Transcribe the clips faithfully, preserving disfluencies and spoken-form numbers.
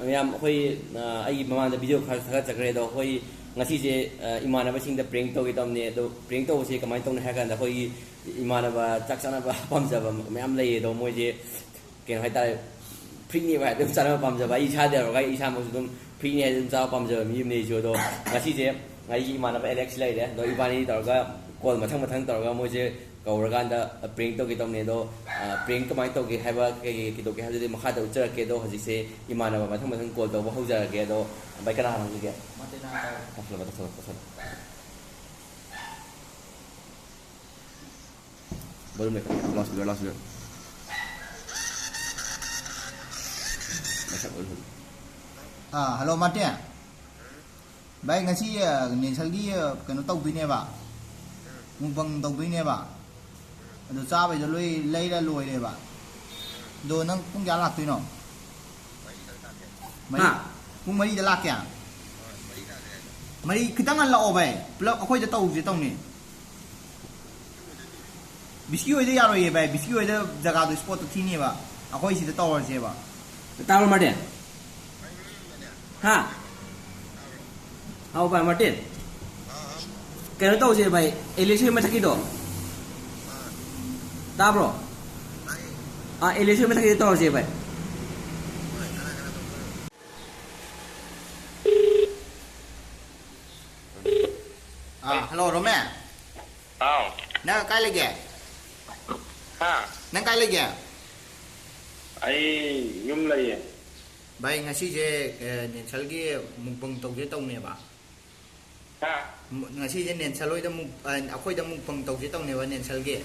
ꯃꯌꯥꯝ ꯑꯩꯈꯣꯏ, ꯑ, ꯑꯩꯒꯤ ꯃꯃꯥꯡꯗ ꯚꯤꯗꯤꯑꯣ ꯈꯔ ꯊꯥꯒꯠꯆꯈ꯭ꯔꯦ꯫ ꯑꯗꯣ ꯑꯩꯈꯣꯏ ꯉꯁꯤꯁꯦ, ꯑ, ꯏꯃꯥꯟꯅꯕꯁꯤꯡꯗ ꯄ꯭ꯔꯦꯡ ꯇꯧꯒꯦ ꯇꯧꯕꯅꯦ꯫ ꯑꯗꯣ ꯄ꯭ꯔꯦꯡ ꯇꯧꯕꯁꯦ ꯀꯃꯥꯏꯅ ꯇꯧꯅꯤ ꯍꯥꯏ ꯀꯥꯟꯗ, ꯑꯩꯈꯣꯏꯒꯤ ꯏꯃꯥꯟꯅꯕ ꯆꯥꯛ ꯆꯥꯅꯕ ꯄꯥꯝꯖꯕ ꯃꯌꯥꯝ ꯂꯩꯌꯦ꯫ ꯑꯗꯣ ꯃꯣꯏꯁꯦ ꯀꯩꯅꯣ ꯍꯥꯏꯇꯥꯔꯦ, ꯐ꯭ꯔꯤꯅꯦꯕ ꯍꯥꯏ ꯑꯗꯨꯝ ꯆꯥꯅꯕ ꯄꯥꯝꯖꯕ, ꯑꯩ ꯏꯁꯥꯗ ꯌꯧꯔꯒ ꯑꯩ ꯏꯁꯥꯃꯛꯁꯨ ꯑꯗꯨꯝ ꯐ꯭ꯔꯤꯅꯦ ꯍꯥꯏꯗꯤ ꯑꯗꯨꯝ ꯆꯥꯕ ꯄꯥꯝꯖꯕ ꯃꯤ ꯑꯃꯅꯦ ꯑꯩꯁꯨ꯫ ꯑꯗꯣ ꯉꯁꯤꯁꯦ ꯑꯩꯒꯤ ꯏꯃꯥꯟꯅꯕ ꯑꯦꯂꯦꯛꯁ ꯂꯩꯔꯦ꯫ ꯑꯗꯣ ꯏꯕꯥꯅꯤ ꯇꯧꯔꯒ ꯀꯣꯜ ꯃꯊꯪ ꯃꯊꯪ ꯇꯧꯔꯒ ꯃꯣꯏꯁꯦ ꯀꯧꯔꯀꯥꯟꯗ ꯄ꯭ꯔꯦꯡ ꯇꯧꯒꯦ ꯇꯧꯅꯦ꯫ ꯑꯗꯣ, ꯑ, ꯄ꯭ꯔꯦꯡ ꯀꯃꯥꯏꯅ ꯇꯧꯒꯦ ꯍꯥꯏꯕ, ꯀꯩ ꯀꯩ ꯀꯩꯗꯧꯒꯦ ꯍꯥꯏꯕꯗꯨꯗꯤ ꯃꯈꯥꯗ ꯎꯠꯆꯔꯛꯀꯦ꯫ ꯑꯗꯣ ꯍꯧꯖꯤꯛꯁꯦ ꯏꯃꯥꯟꯅꯕ ꯃꯊꯪ ꯃꯊꯪ ꯀꯣꯜ ꯇꯧꯕ ꯍꯧꯖꯔꯒꯦ꯫ ꯑꯗꯣ ꯚꯥꯏ, ꯀꯅꯥ ꯍꯥꯟꯅ ꯍꯧꯖꯤꯛꯀꯦ? ꯃꯇꯦꯅꯥ ꯇꯧꯔꯣ꯫ ꯇꯧꯁꯜꯂꯣ, ꯇꯧꯁꯜꯂꯣ, ꯇꯧꯁꯜꯂꯣ꯫ ꯚꯣꯂꯨꯝ ꯂꯩꯈꯠꯂꯣ, ꯂꯥꯎꯠ ꯁ꯭ꯄꯤꯀꯔ, ꯂꯥꯎꯠ ꯁ꯭ꯄꯤꯀꯔ꯫ ꯂꯩꯈꯠꯂꯣ, ꯂꯩꯈꯠꯂꯣ꯫ Ah, hello, Martin. ꯚꯥꯏ, ꯉꯁꯤ, ꯑ, ꯅꯦꯟꯁꯜꯒꯤ, ꯑ, ꯀꯩꯅꯣ ꯇꯧꯗꯣꯏꯅꯦꯕ, ꯃꯨꯛꯕꯪ ꯇꯧꯗꯣꯏꯅꯦꯕ꯫ ꯑꯗꯣ ꯆꯥꯕꯩꯗꯣ ꯂꯣꯏ ꯂꯩꯔ ꯂꯣꯏꯔꯦꯕ꯫ ꯑꯗꯣ ꯅꯪ ꯄꯨꯡ ꯀꯌꯥ ꯂꯥꯛꯇꯣꯏꯅꯣ? ꯃꯔꯤ? ꯍꯥ? ꯄꯨꯡ ꯃꯔꯤꯗ ꯂꯥꯛꯀꯦ? ꯃꯔꯤ ꯈꯤꯇꯪ ꯉꯟꯅ ꯂꯥꯛꯑꯣ ꯚꯥꯏ, ꯄꯨꯂꯞ ꯑꯩꯈꯣꯏꯗ ꯇꯧꯁꯦ ꯇꯧꯅꯤ꯫ ꯕꯤꯁꯀꯤ ꯍꯣꯏꯗ ꯌꯥꯔꯣꯏꯌꯦ ꯚꯥꯏ, ꯕꯤꯁꯀꯤ ꯍꯣꯏꯗ ꯖꯒꯥꯗꯣ, ꯏꯁꯄꯣꯠꯇꯣ ꯊꯤꯅꯦꯕ, ꯑꯩꯈꯣꯏ ꯁꯤꯗ ꯇꯧꯔꯁꯦꯕ꯫ ꯇꯥꯕ꯭ꯔꯣ ꯃꯥꯔꯇꯤꯟ? ꯍꯥ? ꯍꯥꯎ ꯚꯥꯏ ꯃꯥꯔꯇꯤꯟ? ꯀꯩꯅꯣ ꯇꯧꯁꯦ ꯚꯥꯏ, ꯑꯦꯂꯦꯛꯁ ꯍꯣꯏ ꯃꯊꯛꯀꯤꯗꯣ꯫ ꯇꯥꯕ꯭ꯔꯣ? ꯑꯥ, ꯑꯦꯂꯦꯛꯁ ꯍꯣꯏ ꯃꯊꯛꯀꯤꯗꯣ ꯇꯧꯔꯁꯦ ꯚꯥꯏ꯫ ꯑꯥ, ꯍꯜꯂꯣ, ꯔꯣꯃꯦ꯫ ꯍꯥꯎ꯫ ꯅꯪ ꯀꯥꯏ ꯂꯩꯒꯦ? ꯍꯥ? ꯅꯪ ꯀꯥꯏ ꯂꯩꯒꯦ? ꯑꯩ ꯌꯨꯝ ꯂꯩꯌꯦ꯫ ꯚꯥꯏ, ꯉꯁꯤꯁꯦ, ꯑ, ꯅꯦꯟꯁꯜꯒꯤ ꯃꯨꯛꯕꯪ ꯇꯧꯁꯦ ꯇꯧꯅꯦꯕ꯫ ꯍꯥ? ꯃꯨ-, ꯉꯁꯤꯁꯦ ꯅꯦꯟꯁꯜ ꯍꯣꯏꯗ ꯃꯨꯛ-, ꯑ, ꯑꯩꯈꯣꯏꯗ ꯃꯨꯛꯕꯪ ꯇꯧꯁꯦ ꯇꯧꯅꯦꯕ, ꯅꯦꯟꯁꯜꯒꯤ꯫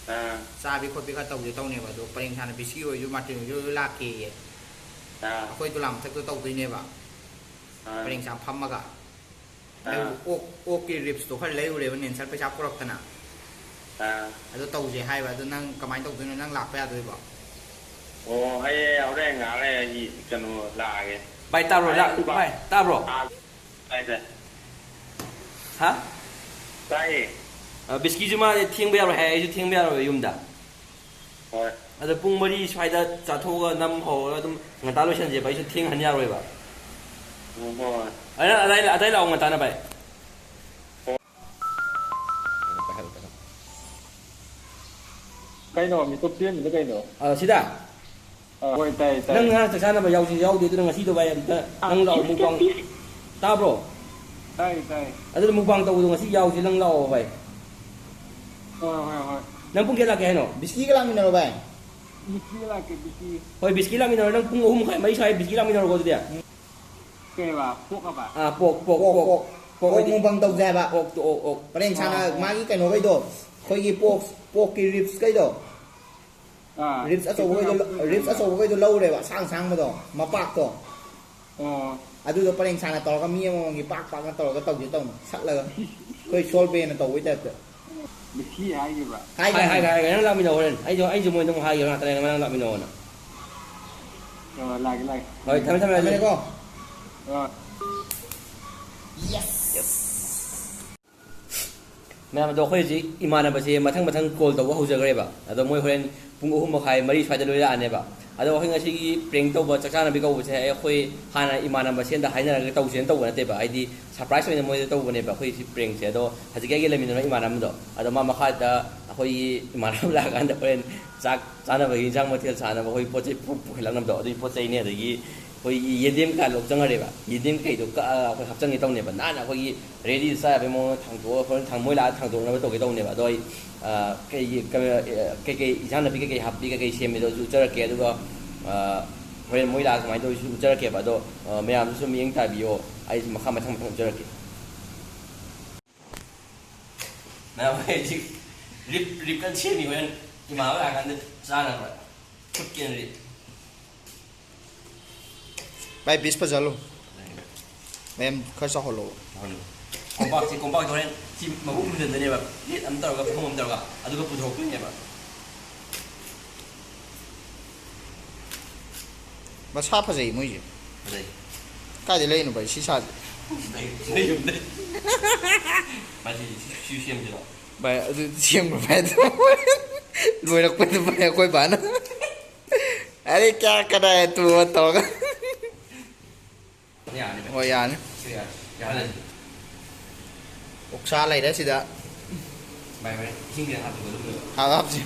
ꯑꯥ꯫ ꯆꯥꯕꯤ ꯈꯣꯠꯄꯤ ꯈꯔ ꯇꯧꯁꯦ ꯇꯧꯅꯦꯕ, ꯑꯗꯣ ꯄꯔꯦꯡ ꯁꯥꯅ ꯕꯤꯁꯀꯤ ꯍꯣꯏꯁꯨ, ꯃꯥꯔꯇꯤꯟ ꯍꯣꯏꯁꯨ ꯂꯣꯏ ꯂꯥꯛꯀꯦꯌꯦ꯫ ꯑꯥ꯫ ꯑꯩꯈꯣꯏ ꯗꯣꯂꯥꯟ ꯃꯊꯛꯇ ꯇꯧꯗꯣꯏꯅꯦꯕ꯫ ꯑꯥ꯫ ꯄꯔꯦꯡ ꯁꯥꯅ ꯐꯝꯃꯒ꯫ ꯑꯥ꯫ ꯑꯩ ꯑꯣꯛ, ꯑꯣꯛꯀꯤ ꯔꯤꯞꯁꯇꯣ ꯈꯔ ꯂꯩꯔꯨꯔꯦꯕ, ꯅꯦꯟꯁꯜ ꯄꯩꯁꯥ ꯄꯨꯔꯛꯇꯅ꯫ ꯑꯥ꯫ ꯑꯗꯣ ꯇꯧꯁꯦ ꯍꯥꯏꯕ, ꯑꯗꯣ ꯅꯪ ꯀꯃꯥꯏꯅ ꯇꯧꯗꯣꯏꯅꯣ? ꯅꯪ ꯂꯥꯛꯄ ꯌꯥꯗꯣꯏꯕꯣ? ꯑꯣ, ꯑꯩ ꯍꯣꯔꯦꯟ ꯉꯥꯏꯍꯥꯛ ꯂꯩꯔ ꯑꯩ ꯀꯩꯅꯣ ꯂꯥꯛꯑꯒꯦ꯫ ꯚꯥꯏ, ꯇꯥꯕ꯭ꯔꯣ? ꯑꯩ ꯂꯥꯛ-, ꯁꯤꯕꯥ-, ꯚꯥꯏ, ꯇꯥꯕ꯭ꯔꯣ? ꯑꯥ, ꯇꯥꯏ, ꯇꯥꯏ꯫ ꯍꯥ? ꯇꯥꯏꯌꯦ꯫ ꯑ, ꯕꯤꯁꯀꯤꯁꯨ ꯃꯥ ꯊꯦꯡꯕ ꯌꯥꯔꯣꯏ ꯍꯥꯏ, ꯑꯩꯁꯨ ꯊꯦꯡꯕ ꯌꯥꯔꯣꯏ ꯌꯨꯝꯗ꯫ ꯍꯣꯏ꯫ ꯑꯗꯣ ꯄꯨꯡ ꯃꯔꯤ ꯁ꯭ꯋꯥꯏꯗ ꯆꯥꯊꯣꯛꯑꯒ ꯅꯝ ꯍꯧꯔꯒ ꯑꯗꯨꯝ ꯉꯟꯇꯥ ꯂꯣꯏꯁꯟꯁꯦꯕ, ꯑꯩꯁꯨ ꯊꯦꯡꯍꯟ ꯌꯥꯔꯣꯏꯕ꯫ ꯎꯝ, ꯍꯣꯏ꯫ ꯑꯗ ꯑꯗꯥꯏ ꯑꯗꯥꯏ ꯂꯥꯛꯑꯣ ꯉꯟꯇꯥꯅ ꯚꯥꯏ꯫ ꯀꯩꯅꯣ ꯃꯤꯀꯞ ꯊꯦꯝꯃꯤꯗ ꯀꯩꯅꯣ? ꯑ, ꯁꯤꯗ ꯑ, ꯍꯣꯏ, ꯇꯥꯏ, ꯇꯥꯏ꯫ ꯅꯪ ꯉꯔꯥꯡ ꯆꯥꯛ ꯆꯥꯅꯕ ꯌꯥꯎꯁꯤ ꯌꯥꯎꯗꯦ, ꯑꯗꯨꯅ ꯉꯁꯤꯗꯣ ꯚꯥꯏ ꯑꯝꯇ ꯅꯪ ꯂꯥꯛꯑꯣ, ꯃꯨꯛꯕꯥꯡ꯫ ꯇꯥꯕ꯭ꯔꯣ? ꯇꯥꯏ, ꯇꯥꯏ꯫ ꯑꯗꯨꯅ ꯃꯨꯛꯕꯥꯡ ꯇꯧꯕꯗꯣ ꯉꯁꯤ ꯌꯥꯎꯁꯤ, ꯅꯪ ꯂꯥꯛꯑꯣ ꯚꯥꯏ꯫ ꯍꯣꯏ, ꯍꯣꯏ, ꯍꯣꯏ꯫ ꯅꯪ ꯄꯨꯡ ꯀꯌꯥ ꯂꯥꯛꯀꯦ ꯍꯥꯏꯅꯣ? ꯕꯤꯁꯀꯤꯒ ꯂꯥꯛꯃꯤꯟꯅꯔꯣ ꯚꯥꯏ꯫ ꯕꯤꯁꯀꯤ ꯂꯥꯛꯀꯦ, ꯕꯤꯁꯀꯤ꯫ ꯍꯣꯏ, ꯕꯤꯁꯀꯤ ꯂꯥꯛꯃꯤꯟꯅꯔꯣ, ꯅꯪ ꯄꯨꯡ ꯑꯍꯨꯝ ꯃꯈꯥꯏ ꯃꯔꯤ ꯁ꯭ꯋꯥꯏ ꯕꯤꯁꯀꯤ ꯂꯥꯛꯃꯤꯟꯅꯔꯣꯀꯣ ꯑꯗꯨꯗꯤ꯫ ꯀꯩꯕ? ꯄꯣꯛ ꯍꯥꯏꯕ? ꯑꯥ, ꯄꯣꯛ, ꯄꯣꯛ, ꯄꯣꯛ, ꯄꯣꯛ꯫ ꯄꯣꯛ꯫ ꯄꯣꯛ ꯄꯣꯛ ꯍꯥꯏꯗꯤ ꯃꯨꯛꯕꯥꯡ ꯇꯧꯁꯦ ꯍꯥꯏꯕ꯫ ꯄꯣꯛꯇꯣ, ꯑꯣꯛ, ꯑꯣꯛ꯫ ꯄꯔꯦꯡ ꯁꯥꯅ ꯑꯣ, ꯑꯣ꯫ ꯃꯥꯒꯤ ꯀꯩꯅꯣꯈꯩꯗꯣ, ꯑꯩꯈꯣꯏꯒꯤ ꯄꯣꯛ, ꯄꯣꯛꯀꯤ ꯔꯤꯞꯁ ꯀꯩꯗꯣ, ꯑꯥ, ꯔꯤꯞꯁ ꯑꯆꯧꯕꯈꯩꯗꯣ, ꯀꯩꯅꯣ ꯔꯤꯞꯁ ꯑꯆꯧꯕꯈꯩꯗꯣ ꯂꯧꯔꯦꯕ, ꯑꯁꯥꯡ ꯑꯁꯥꯡꯕꯗꯣ, ꯃꯄꯥꯛꯇꯣ꯫ ꯑꯣ꯫ ꯑꯗꯨꯗꯣ ꯄꯔꯦꯡ ꯁꯥꯅ ꯇꯧꯔꯒ ꯃꯤ ꯑꯃꯃꯝꯒꯤ ꯄꯥꯛ ꯄꯥꯛꯅ ꯇꯧꯔꯒ ꯇꯧꯁꯦ ꯇꯧꯅꯤ, ꯁꯠꯂꯒ꯫ ꯑꯩꯈꯣꯏ ꯁꯣꯜꯕꯦꯅ ꯇꯧꯕꯩ ꯇꯥꯏꯞꯇ꯫ ꯕꯤꯁꯀꯤ ꯍꯥꯏꯈꯤꯕ꯭ꯔꯥ? ꯍꯥꯏ, ꯍꯥꯏ, ꯍꯥꯏ, ꯍꯥꯏ, ꯅꯪ ꯂꯥꯛꯃꯤꯟꯅꯧ ꯍꯣꯔꯦꯟ꯫ ꯑꯩꯁꯨ, ꯑꯩꯁꯨ ꯃꯣꯏꯗ ꯑꯃꯨꯛ ꯍꯥꯏꯒꯦ ꯉꯥꯛꯇ ꯂꯩꯔꯒ ꯅꯪ ꯂꯥꯛꯃꯤꯟꯅꯧꯅ꯫ ꯑꯣ, ꯂꯥꯛꯀꯦ, ꯂꯥꯛꯀꯦ꯫ ꯍꯣꯏ, ꯊꯝꯃꯦ, ꯊꯝꯃꯦ, ꯑꯗꯨꯗꯤ꯫ ꯊꯝꯃꯦꯀꯣ꯫ ꯑꯣ꯫ ꯃꯌꯥꯝ, ꯑꯗꯣ ꯑꯩꯈꯣꯏ ꯍꯧꯖꯤꯛ ꯏꯃꯥꯟꯅꯕꯁꯦ ꯃꯊꯪ ꯃꯊꯪ ꯀꯣꯜ ꯇꯧꯕ ꯍꯧꯖꯈ꯭ꯔꯦꯕ꯫ ꯑꯗꯣ ꯃꯣꯏ ꯍꯣꯔꯦꯟ ꯄꯨꯡ ꯑꯍꯨꯝ ꯃꯈꯥꯏ, ꯃꯔꯤ ꯁ꯭ꯋꯥꯏꯗ ꯂꯣꯏ ꯂꯥꯛꯑꯅꯦꯕ꯫ ꯑꯗꯣ ꯑꯩꯈꯣꯏ ꯉꯁꯤꯒꯤ ꯄ꯭ꯔꯦꯡ ꯇꯧꯕ, ꯆꯥꯛ ꯆꯥꯅꯕꯤ ꯀꯧꯕꯁꯦ ꯑꯩꯈꯣꯏ ꯍꯥꯟꯅ ꯏꯃꯥꯟꯅꯕ ꯃꯁꯦꯟꯗ ꯍꯥꯏꯅꯔꯒ ꯇꯧꯁꯦꯅ ꯇꯧꯕ ꯅꯠꯇꯦꯕ, ꯍꯥꯏꯗꯤ ꯁꯔꯄ꯭ꯔꯥꯏꯁ ꯑꯣꯏꯅ ꯃꯣꯏꯗ ꯇꯧꯕꯅꯦꯕ ꯑꯩꯈꯣꯏ ꯁꯤ ꯄ꯭ꯔꯦꯡꯁꯦ꯫ ꯑꯗꯣ ꯍꯧꯖꯤꯛꯀꯤ ꯑꯩꯒ ꯂꯩꯃꯤꯟꯅꯕ ꯏꯃꯥꯟꯅꯕꯗꯣ, ꯑꯗꯣ ꯃꯥ ꯃꯈꯥꯗ ꯑꯩꯈꯣꯏꯒꯤ ꯏꯃꯥꯟꯅꯕ ꯂꯥꯛꯑꯀꯥꯟꯗ ꯍꯣꯔꯦꯟ ꯆꯥꯛ ꯆꯥꯅꯕꯒꯤ ꯏꯟꯖꯥꯡ ꯃꯊꯦꯜ ꯁꯥꯅꯕ ꯑꯩꯈꯣꯏ ꯄꯣꯠ ꯆꯩ ꯄꯨ-, ꯄꯨꯈꯠꯂꯛꯅꯕꯗꯣ, ꯑꯗꯨꯒꯤ ꯄꯣꯠ ꯆꯩꯅꯦ꯫ ꯑꯗꯒꯤ ꯑꯩꯈꯣꯏꯒꯤ ꯌꯦꯟꯗꯦꯝ ꯀꯩꯀꯥ ꯂꯣꯛ ꯆꯪꯉꯔꯦꯕ, ꯌꯦꯟꯗꯦꯝ ꯀꯩꯗꯣ ꯀꯛꯑꯒ ꯑꯩꯈꯣꯏ ꯍꯥꯞꯆꯟꯒꯦ ꯇꯧꯅꯦꯕ꯫ ꯅꯥꯟꯅ ꯑꯩꯈꯣꯏꯒꯤ ꯔꯦꯗꯤꯗ ꯆꯥ ꯌꯥꯕꯒꯤ ꯃꯑꯣꯡꯗ ꯊꯥꯡꯗꯣꯛꯑꯒ ꯍꯣꯔꯦꯟ ꯊꯥꯡ-, ꯃꯣꯏ ꯂꯥꯛꯑꯒ ꯊꯥꯡꯗꯣꯛꯅꯕ ꯇꯧꯒꯦ ꯇꯧꯅꯦꯕ꯫ ꯑꯗꯣ ꯑꯩ, ꯑ, ꯀꯩꯒꯤ, ꯀ-, ꯑ, ꯀꯩꯀꯩ ꯏꯟꯁꯥꯡ ꯅꯥꯄꯤ ꯀꯩꯀꯩ ꯍꯥꯞꯄꯤ, ꯀꯩꯀꯩ ꯁꯦꯝꯃꯤꯗꯣ ꯑꯗꯨꯁꯨ ꯎꯠꯆꯔꯛꯀꯦ꯫ ꯑꯗꯨꯒ, ꯑ, ꯍꯣꯔꯦꯟ ꯃꯣꯏ ꯂꯥꯛꯑꯒ ꯀꯃꯥꯏꯅ ꯇꯧꯔꯤꯁꯨ ꯎꯠꯆꯔꯛꯀꯦꯕ꯫ ꯑꯗꯣ, ꯑ, ꯃꯌꯥꯝꯁꯨ ꯁꯨꯝ ꯃꯤꯠꯌꯦꯡ ꯇꯥꯕꯤꯌꯣ, ꯑꯩꯁꯨ ꯃꯈꯥ ꯃꯊꯪ ꯃꯊꯪ ꯎꯠꯆꯔꯛꯀꯦ꯫ ꯃꯌꯥꯝ ꯍꯧꯖꯤꯛ ꯔꯤꯞ, ꯔꯤꯞ ꯀꯟꯅ ꯁꯦꯝꯃꯤ, ꯍꯣꯔꯦꯟ ꯏꯃꯥꯟꯅꯕ ꯂꯥꯛꯑꯀꯥꯟꯗ ꯆꯥꯅꯕ ꯐꯨꯠꯀꯦꯅ ꯔꯤꯞ꯫ ꯚꯥꯏ, ꯄꯤꯁ ꯐꯖꯍꯜꯂꯨ꯫ ꯃꯌꯥꯝ ꯈꯔ ꯆꯥꯎꯍꯜꯂꯣ꯫ ꯀꯣꯝꯄꯥꯛꯁꯤ, ꯀꯣꯝꯄꯥꯛꯇ ꯍꯣꯔꯦꯟ ꯁꯤ ꯃꯕꯨꯛ ꯈꯨꯝꯖꯤꯟꯗꯣꯏꯅꯦꯕ, ꯄ꯭ꯂꯦꯠ ꯑꯃ ꯇꯧꯔꯒ, ꯄꯨꯈꯝ ꯑꯃ ꯇꯧꯔꯒ, ꯑꯗꯨꯒ ꯄꯨꯊꯣꯛꯇꯣꯏꯅꯦꯕ꯫ ꯃꯁꯥ ꯐꯖꯩ ꯃꯣꯏꯁꯦ꯫ ꯐꯖꯩ꯫ ꯀꯥꯏꯗꯩ ꯂꯩꯔꯤꯅꯣ ꯚꯥꯏ ꯁꯤ ꯁꯥꯁꯦ? ꯁꯤꯗꯩ, ꯁꯤꯗꯩ ꯌꯨꯝꯗꯩ꯫ ꯃꯥꯁꯤ ꯁꯤ, ꯁꯤ ꯁꯦꯝꯁꯤꯔꯣ? ꯚꯥꯏ, ꯑꯗꯨ ꯁꯦꯝꯈ꯭ꯔꯣ ꯚꯥꯏ, ꯑꯗꯨ꯫ ꯂꯣꯏꯔꯛꯄꯗ ꯚꯥꯏ ꯑꯩꯈꯣꯏ ꯕꯥꯅ "ꯑꯔꯦ ꯀꯌꯥ ꯀꯗꯥꯏ ꯇꯨ" ꯇꯧꯔꯒ꯫ ꯌꯥꯅꯤ ꯚꯥꯏ꯫ ꯍꯣꯏ, ꯌꯥꯅꯤ꯫ ꯁꯤ ꯌꯥꯅꯤ꯫ ꯌꯥꯍꯜꯂꯁꯤ꯫ ꯑꯣꯛꯁꯥ ꯂꯩꯔꯦ ꯁꯤꯗ꯫ ꯚꯥꯏ, ꯚꯥꯏ, ꯏꯁꯤꯡꯁꯦ ꯍꯥꯞꯄꯤꯕ ꯑꯗꯨꯝ ꯂꯣꯏꯔꯦ꯫ ꯍꯥꯞ, ꯍꯥꯞꯁꯤ꯫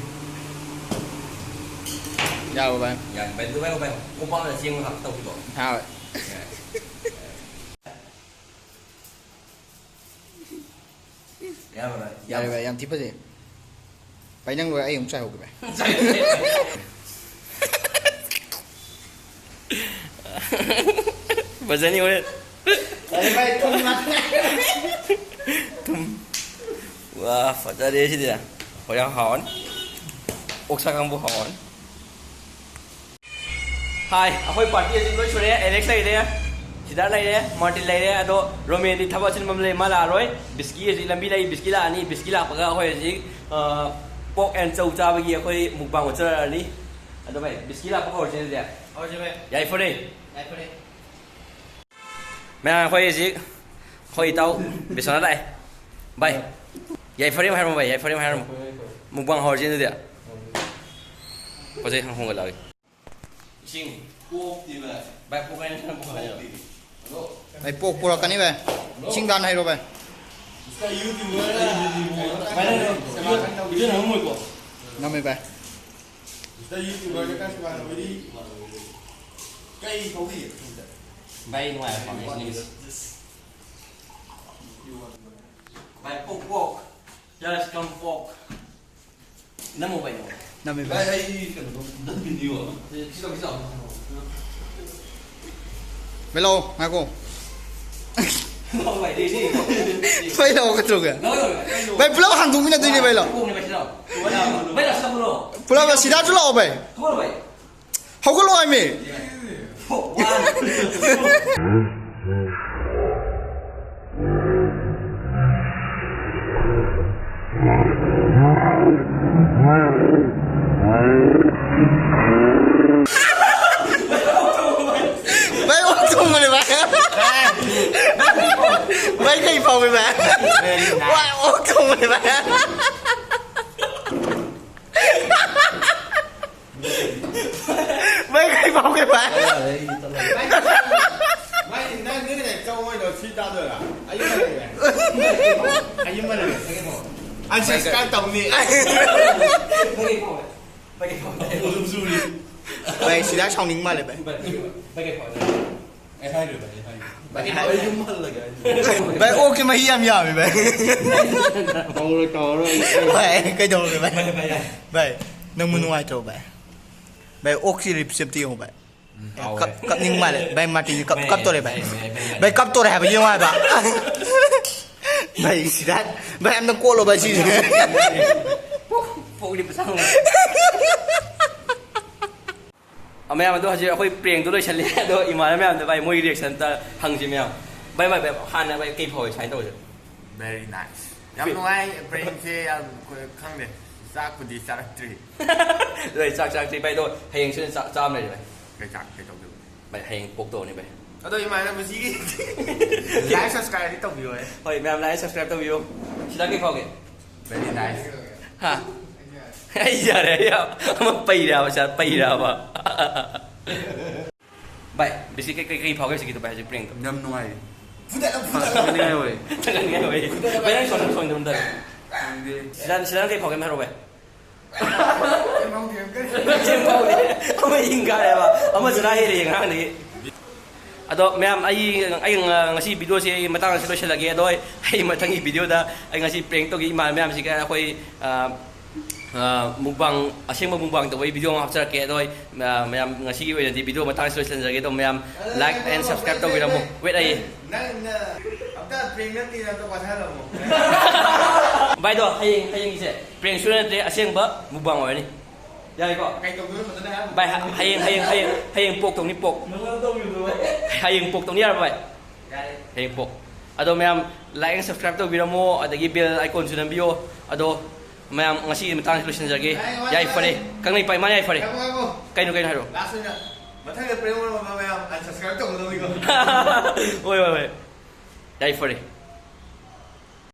ꯌꯥꯔꯕꯣ ꯚꯥꯏ? ꯌꯥꯅꯤ ꯚꯥꯏ꯫ ꯑꯗꯨ ꯚꯥꯏ, ꯚꯥꯏ, ꯀꯣꯝꯄꯥꯛꯅ ꯆꯦꯡ ꯍꯥꯞꯄ ꯇꯧꯕꯤꯗꯣ꯫ ꯍꯣꯏ꯫ ꯌꯥꯔꯦ꯫ ꯌꯥꯔꯦ ꯚꯥꯏ, ꯌꯥꯝ ꯊꯤ ꯐꯖꯩ꯫ ꯚꯥꯏ, ꯅꯪ ꯂꯣꯏꯔ ꯑꯩ ꯑꯃꯨꯛ ꯆꯥꯏꯍꯧꯒꯦ ꯚꯥꯏ꯫ ꯐꯖꯅꯤ ꯍꯣꯔꯦꯟ꯫ ꯌꯥꯔꯦ ꯚꯥꯏ, ꯊꯨꯝ ꯉꯥꯛꯇ꯫ ꯊꯨꯝ꯫ ꯋꯥ, ꯐꯖꯔꯦ ꯁꯤꯗꯤ꯫ ꯍꯣꯔꯦꯟ ꯍꯥꯎꯔꯅꯤ꯫ ꯑꯣꯛꯁꯥ ꯀꯥꯡꯕꯨ ꯍꯥꯎꯔꯅꯤ꯫ ꯍꯥꯏ, ꯑꯩꯈꯣꯏ ꯄꯥꯔꯇꯤ ꯑꯁꯤ ꯂꯣꯏ ꯁꯨꯔꯦ꯫ ꯑꯦꯂꯦꯛꯁ ꯂꯩꯔꯦ, ꯁꯤꯗꯥꯔꯠ ꯂꯩꯔꯦ, ꯃꯥꯔꯇꯤꯟ ꯂꯩꯔꯦ꯫ ꯑꯗꯣ ꯔꯣꯃꯦꯟꯗꯤ ꯊꯕꯛ ꯑꯆꯤꯟꯕ ꯑꯃ ꯂꯩ, ꯃꯥ ꯂꯥꯛꯑꯔꯣꯏ꯫ ꯕꯤꯁꯀꯤ ꯍꯧꯖꯤꯛ ꯂꯝꯕꯤ ꯂꯩ, ꯕꯤꯁꯀꯤ ꯂꯥꯛꯑꯅꯤ꯫ ꯕꯤꯁꯀꯤ ꯂꯥꯛꯄꯒ ꯑꯩꯈꯣꯏ ꯍꯧꯖꯤꯛ, ꯑ, ꯄꯣꯛ ꯑꯦꯟ ꯆꯧ ꯆꯥꯕꯒꯤ ꯑꯩꯈꯣꯏ ꯃꯨꯛꯕꯥꯡ ꯎꯠꯆꯔꯛꯑꯅꯤ꯫ ꯑꯗꯣ ꯚꯥꯏ, ꯕꯤꯁꯀꯤ ꯂꯥꯛꯄ ꯍꯧꯔꯁꯤ ꯑꯗꯨꯗꯤ꯫ ꯍꯧꯔꯁꯤ ꯚꯥꯏ꯫ ꯌꯥꯏꯐꯔꯦ꯫ ꯌꯥꯏꯐꯔꯦ꯫ ꯃꯌꯥꯝ, ꯑꯩꯈꯣꯏ ꯍꯧꯖꯤꯛ ꯑꯩꯈꯣꯏ ꯏꯇꯥꯎ ꯕꯤꯁ꯭ꯋꯥꯅꯥꯊ ꯂꯥꯛꯑꯦ꯫ ꯚꯥꯏ, ꯌꯥꯏꯐꯔꯦ ꯑꯃ ꯍꯥꯏꯔꯝꯃꯣ ꯚꯥꯏ, ꯌꯥꯏꯐꯔꯦ ꯑꯃ ꯍꯥꯏꯔꯝꯃꯣ꯫ ꯃꯨꯛꯕꯥꯡ ꯍꯧꯔꯁꯤ ꯑꯗꯨꯗꯤ꯫ ꯄꯣꯠ ꯆꯩ ꯍꯣꯡꯒꯠꯂꯛꯑꯒꯦ꯫ ꯏꯁꯤꯡ ꯄꯣꯛꯇꯤ ꯚꯥꯏ꯫ ꯚꯥꯏ, ꯄꯣꯛ ꯍꯥꯏꯅ ꯈꯔ ꯄꯣꯛ ꯍꯥꯏꯅ꯫ ꯄꯣꯛꯇꯤ꯫ ꯍꯜꯂꯣ꯫ ꯚꯥꯏ, ꯄꯣꯛ ꯄꯨꯔꯛꯀꯅꯤ ꯚꯥꯏ꯫ ꯏꯁꯤꯡ ꯇꯥꯟꯅ ꯍꯩꯔꯣ ꯚꯥꯏ꯫ ꯚꯥꯏ, ꯅꯪ ꯚꯤꯗꯤꯑꯣ ꯅꯝꯃꯝꯃꯣꯏꯀꯣ? ꯅꯝꯃꯦ ꯚꯥꯏ꯫ ꯁꯤꯗ YouTuberꯗ ꯈꯔ ꯁꯦꯕꯥ ꯇꯧꯕꯤꯔꯤ꯫ ꯀꯩ ꯊꯧꯔꯤ? ꯚꯥꯏ, ꯅꯨꯡꯉꯥꯏꯕ ꯄꯥꯝꯃꯦ ꯁꯤꯅꯤꯡꯉꯤꯁꯦ꯫ ꯚꯥꯏ, ꯄꯣꯛ, ꯄꯣꯛ꯫ Just come ꯄꯣꯛ꯫ ꯅꯝꯃꯣ ꯚꯥꯏ, ꯅꯝꯃꯣ꯫ ꯅꯝꯃꯦ ꯚꯥꯏ꯫ ꯚꯥꯏ, ꯑꯩ ꯀꯩꯅꯣꯗꯣ ꯅꯝꯃꯤꯅꯤꯀꯣ꯫ ꯁꯤ ꯂꯧꯁꯤ ꯂꯥꯛꯑꯣ꯫ ꯚꯥꯏ, ꯂꯥꯛꯑꯣ, ꯉꯥꯏꯈꯣ꯫ ꯂꯥꯛꯑꯣ ꯚꯥꯏ, ꯔꯦꯗꯤ꯫ ꯚꯥꯏ, ꯂꯥꯛꯑꯣ, ꯀꯩꯗꯧꯔꯒꯦ? ꯂꯥꯛꯑꯣ, ꯂꯥꯛꯑꯣ, ꯂꯥꯛꯑꯣ꯫ ꯚꯥꯏ, ꯄꯨꯂꯞ ꯍꯥꯡꯗꯣꯛꯃꯤꯟꯅꯗꯣꯏꯅꯦ, ꯚꯥꯏ, ꯂꯥꯛꯑꯣ꯫ ꯄꯣꯛꯅꯦ ꯚꯥꯏ, ꯁꯤ ꯂꯥꯛꯑꯣ꯫ ꯚꯥꯏ, ꯂꯥꯛꯑꯣ, ꯁꯤ ꯂꯥꯛꯑꯣ꯫ ꯄꯨꯂꯞ ꯑꯁꯤꯗꯁꯨ ꯂꯥꯛꯑꯣ, ꯚꯥꯏ꯫ ꯊꯣꯛꯂꯛꯑꯣ, ꯚꯥꯏ꯫ ꯍꯧꯒꯠꯂꯣ ꯍꯥꯏꯃꯤ꯫ ꯚꯥꯏ, ꯑꯣꯛ ꯊꯣꯡꯕꯅꯦ, ꯚꯥꯏ꯫ ꯚꯥꯏ, ꯀꯩ ꯐꯥꯎꯒꯦ, ꯚꯥꯏ? ꯚꯥꯏ, ꯑꯣꯛ ꯊꯣꯡꯕꯅꯦ, ꯚꯥꯏ꯫ ꯃꯥꯏ ꯅꯪ ꯅꯣꯏꯅ ꯆꯧ ꯑꯣꯏꯅ ꯁꯤ ꯇꯥꯗꯣꯏꯔꯥ? ꯑꯩ ꯑꯃ ꯂꯩꯔꯦ꯫ ꯑꯩ ꯑꯃ ꯂꯩꯔꯦ꯫ ꯑꯩ ꯁꯕꯁꯀ꯭ꯔꯥꯏꯕ ꯇꯧꯅꯤ꯫ ꯚꯥꯏ, ꯁꯤꯗ ꯁꯥꯎꯅꯤꯡ ꯃꯥꯜꯂꯦ, ꯚꯥꯏ꯫ ꯑꯩ ꯍꯥꯏꯔꯣꯏ, ꯚꯥꯏ, ꯑꯩ ꯍꯥꯏꯔꯣꯏ꯫ ꯚꯥꯏ, ꯑꯩ ꯍꯥꯏꯔꯣꯏ꯫ ꯚꯥꯏ, ꯑꯣꯛꯀꯤ ꯃꯍꯤ ꯌꯥꯝ ꯌꯥꯝꯃꯦ, ꯚꯥꯏ꯫ ꯇꯧꯔꯣꯏ, ꯇꯧꯔꯣꯏ꯫ ꯚꯥꯏ, ꯀꯩꯗꯧꯔꯒꯦ, ꯚꯥꯏ? ꯚꯥꯏ, ꯚꯥꯏ, ꯌꯥꯏ꯫ ꯚꯥꯏ, ꯅꯪꯕꯨ ꯅꯨꯡꯉꯥꯏꯇ꯭ꯔꯣ, ꯚꯥꯏ? ꯚꯥꯏ, ꯑꯣꯛꯀꯤ ꯔꯤꯞꯁꯦ ꯑꯝꯇ ꯌꯦꯡꯉꯣ, ꯚꯥꯏ꯫ ꯎꯝ, ꯍꯥꯎꯋꯦ꯫ ꯀꯞ-, ꯀꯞꯅꯤꯡ ꯃꯥꯜꯂꯦ꯫ ꯚꯥꯏ, ꯃꯥꯔꯇꯤꯟꯁꯦ ꯀꯞ-, ꯚꯥꯏ, ꯀꯞꯇꯣꯔꯦ, ꯚꯥꯏ꯫ ꯚꯥꯏ, ꯚꯥꯏ, ꯚꯥꯏ꯫ ꯚꯥꯏ, ꯀꯞꯇꯣꯔꯦ ꯍꯥꯏꯕ, ꯌꯦꯡꯉꯣ ꯍꯥꯏꯕ꯫ ꯚꯥꯏ, ꯁꯤꯗ-, ꯚꯥꯏ, ꯑꯝꯇ ꯀꯣꯠꯂꯣ, ꯚꯥꯏ, ꯁꯤꯁꯦ꯫ ꯄꯣꯛ-, ꯄꯣꯛꯂꯤ ꯃꯆꯥ ꯑꯃ꯫ ꯑ, ꯃꯌꯥꯝ, ꯑꯗꯣ ꯍꯧꯖꯤꯛ ꯑꯩꯈꯣꯏ ꯄ꯭ꯔꯦꯡꯗꯣ ꯂꯣꯏꯁꯜꯂꯦ꯫ ꯑꯗꯣ ꯏꯃꯥꯟꯅꯕ ꯃꯌꯥꯝꯗ, ꯚꯥꯏ, ꯃꯣꯏ ꯔꯤꯌꯦꯛꯁꯟ ꯑꯝꯇ ꯍꯪꯁꯤ, ꯃꯌꯥꯝ꯫ ꯚꯥꯏ, ꯚꯥꯏ, ꯚꯥꯏ, ꯍꯥꯟꯅ, ꯚꯥꯏ, ꯀꯩ ꯐꯥꯎꯋꯤ ꯁꯨꯃꯥꯏꯅ ꯇꯧꯕꯁꯦ? Very nice. ꯌꯥꯝ ꯐꯤ- ꯅꯨꯡꯉꯥꯏ, ꯄ꯭ꯔꯦꯡꯁꯦ ꯌꯥꯝ, ꯈꯪꯗꯦ, ꯆꯥꯛꯄꯨꯗꯤ ꯆꯥꯔꯛꯇ꯭ꯔꯤ꯫ ꯂꯣꯏ ꯆꯥꯛ ꯆꯥꯔꯛꯇ꯭ꯔꯤ, ꯚꯥꯏ, ꯑꯗꯣ ꯍꯌꯦꯡꯁꯨ ꯆꯥꯛ ꯆꯥ ꯑꯃ ꯂꯩꯔꯦ, ꯚꯥꯏ꯫ ꯀꯩ ꯆꯥꯛ, ꯀꯩ ꯇꯧꯗꯣꯏꯕ? ꯚꯥꯏ, ꯍꯌꯦꯡ ꯄꯣꯛ ꯇꯧꯔꯅꯤ, ꯚꯥꯏ꯫ ꯑꯗꯣ ꯏꯃꯥꯟꯅꯕꯁꯤꯒꯤ like, subscribe ꯇꯧꯕꯤꯌꯣ, ꯍꯦ꯫ ꯍꯣꯏ, ꯃꯌꯥꯝ like, subscribe ꯇꯧꯕꯤꯌꯣ꯫ ꯁꯤꯗ ꯀꯩ ꯐꯥꯎꯒꯦ? Very nice. ꯍꯥ? ꯑꯩ ꯌꯥꯔꯦ, ꯑꯩ ꯑꯃ ꯄꯩꯔꯦ ꯍꯥꯏꯕ, ꯁꯥꯔ, ꯄꯩꯔꯦ ꯍꯥꯏꯕ꯫ ꯚꯥꯏ, ꯕꯤꯁꯀꯤꯠ ꯀꯩ, ꯀꯩ, ꯀꯩ ꯐꯥꯎꯒꯦ ꯍꯧꯖꯤꯛꯀꯤꯗꯣ, ꯚꯥꯏ, ꯍꯧꯖꯤꯛ ꯄ꯭ꯔꯦꯡꯗꯣ? ꯌꯥꯝ ꯅꯨꯡꯉꯥꯏ꯫ ꯐꯨꯗꯠꯂꯣ, ꯐꯨꯗꯠꯂꯣ꯫ ꯊꯥꯒꯠꯅꯤꯡꯉꯥꯏ ꯑꯣꯏ꯫ ꯊꯥꯒꯠꯅꯤꯡꯉꯥꯏ ꯑꯣꯏ꯫ ꯚꯥꯏ, ꯅꯪ ꯁꯣꯝꯗ, ꯁꯣꯝꯗ ꯑꯝꯇ꯫ ꯈꯪꯗꯦ꯫ ꯁꯤꯗ, ꯁꯤꯗ ꯅꯪ ꯀꯩ ꯐꯥꯎꯒꯦ ꯑꯝꯇ ꯍꯥꯏꯔꯛꯑꯣ, ꯚꯥꯏ꯫ ꯀꯩꯝ ꯐꯥꯎꯗꯦ, ꯀꯩꯝ ꯐꯥꯎꯗꯦ꯫ ꯀꯩꯝ ꯐꯥꯎꯗꯦ꯫ ꯑꯃ ꯏꯪ ꯀꯥꯔꯦꯕ꯫ ꯑꯃ ꯆꯔꯥ ꯍꯦꯜꯂꯦ ꯉꯔꯥꯡꯗꯒꯤ꯫ ꯑꯗꯣ ꯃꯌꯥꯝ, ꯑꯩ, ꯑꯩ ꯉ-, ꯉꯁꯤ ꯚꯤꯗꯤꯑꯣꯁꯦ ꯑꯩ ꯃꯇꯥꯡ ꯑꯁꯤꯗ ꯂꯣꯏꯁꯤꯜꯂꯒꯦ꯫ ꯑꯗꯣ ꯑꯩ, ꯑꯩ ꯃꯊꯪꯒꯤ ꯚꯤꯗꯤꯑꯣꯗ ꯑꯩ ꯉꯁꯤ ꯄ꯭ꯔꯦꯡ ꯇꯧꯒꯤ ꯏꯃꯥꯟꯅꯕ ꯃꯌꯥꯝꯁꯤꯒ ꯑꯩꯈꯣꯏ, ꯑ, ꯑ, ꯃꯨꯛꯕꯥꯡ, ꯑꯁꯦꯡꯕ ꯃꯨꯛꯕꯥꯡ ꯇꯧꯕꯒꯤ ꯚꯤꯗꯤꯑꯣ ꯑꯃ ꯍꯥꯞꯆꯔꯛꯀꯦ꯫ ꯑꯗꯣ ꯑꯩ, ꯑ, ꯃꯌꯥꯝ, ꯉꯁꯤꯒꯤ ꯑꯣꯏꯅꯗꯤ ꯚꯤꯗꯤꯑꯣ ꯃꯇꯥꯡꯁꯤꯗ ꯂꯣꯏꯁꯤꯟꯖꯔꯒꯦ꯫ ꯑꯗꯣ ꯃꯌꯥꯝ like and subscribe ꯇꯧꯕꯤꯔꯝꯃꯨ꯫ Wait, ꯑꯩ ꯅꯪ, ꯅꯪ ꯑꯝꯇ ꯄ꯭ꯔꯦꯡ ꯅꯠꯇꯦ, ꯑꯝꯇ ꯋꯥꯊꯍꯜꯂꯝꯃꯣ꯫ ꯚꯥꯏꯗꯣ, ꯍꯌꯦꯡ, ꯍꯌꯦꯡꯒꯤꯁꯦ ꯄ꯭ꯔꯦꯡꯁꯨ ꯅꯠꯇ꯭ꯔꯦ, ꯑꯁꯦꯡꯕ ꯃꯨꯛꯕꯥꯡ ꯑꯣꯏꯔꯅꯤ꯫ ꯌꯥꯏꯀꯣ? ꯀꯩ ꯇꯧꯗꯣꯏꯅꯣ ꯐꯖꯅ ꯍꯥꯏꯔꯝꯃꯣ꯫ ꯚꯥꯏ, ꯍ-, ꯍꯌꯦꯡ, ꯍꯌꯦꯡ, ꯍꯌꯦꯡ, ꯍꯌꯦꯡ ꯄꯣꯛ ꯇꯧꯅꯤ, ꯄꯣꯛ꯫ ꯅꯪꯉꯣꯟꯗ ꯇꯧꯈꯤꯕꯗꯣ, ꯚꯥꯏ꯫ ꯍꯌꯦꯡ ꯄꯣꯛ ꯇꯧꯅꯤ ꯌꯥꯔꯕ, ꯚꯥꯏ? ꯌꯥꯔꯦ꯫ ꯍꯌꯦꯡ ꯄꯣꯛ꯫ ꯑꯗꯣ ꯃꯌꯥꯝ like and subscribe ꯇꯧꯕꯤꯔꯝꯃꯣ, ꯑꯗꯒꯤ bell icon ꯁꯨ ꯅꯝꯕꯤꯌꯣ꯫ ꯑꯗꯣ ꯃꯌꯥꯝ ꯉꯁꯤ ꯃꯇꯥꯡꯁꯤ ꯂꯣꯏꯁꯤꯟꯖꯔꯒꯦ꯫ ꯉꯥꯏꯈꯣ, ꯉꯥꯏꯈꯣ, ꯌꯥꯏꯐꯔꯦ꯫ ꯉꯥꯏꯈꯣ꯫ ꯀꯪꯂꯩꯄꯥꯛ ꯏꯃꯥ ꯌꯥꯏꯐꯔꯦ꯫ ꯉꯥꯏꯈꯣ, ꯉꯥꯏꯈꯣ꯫ ꯀꯩꯅꯣ, ꯀꯩꯅꯣ ꯍꯥꯏꯔꯣ? Last ꯑꯣꯏꯅ ꯃꯊꯪꯗ ꯄ꯭ꯔꯦꯡ ꯑꯣꯏꯔꯝꯕ ꯃꯌꯥꯝ unsubscribe ꯇꯧꯒꯗꯧꯅꯤꯀꯣ꯫ ꯍꯣꯏ, ꯍꯣꯏ, ꯍꯣꯏ꯫ ꯌꯥꯏꯐꯔꯦ꯫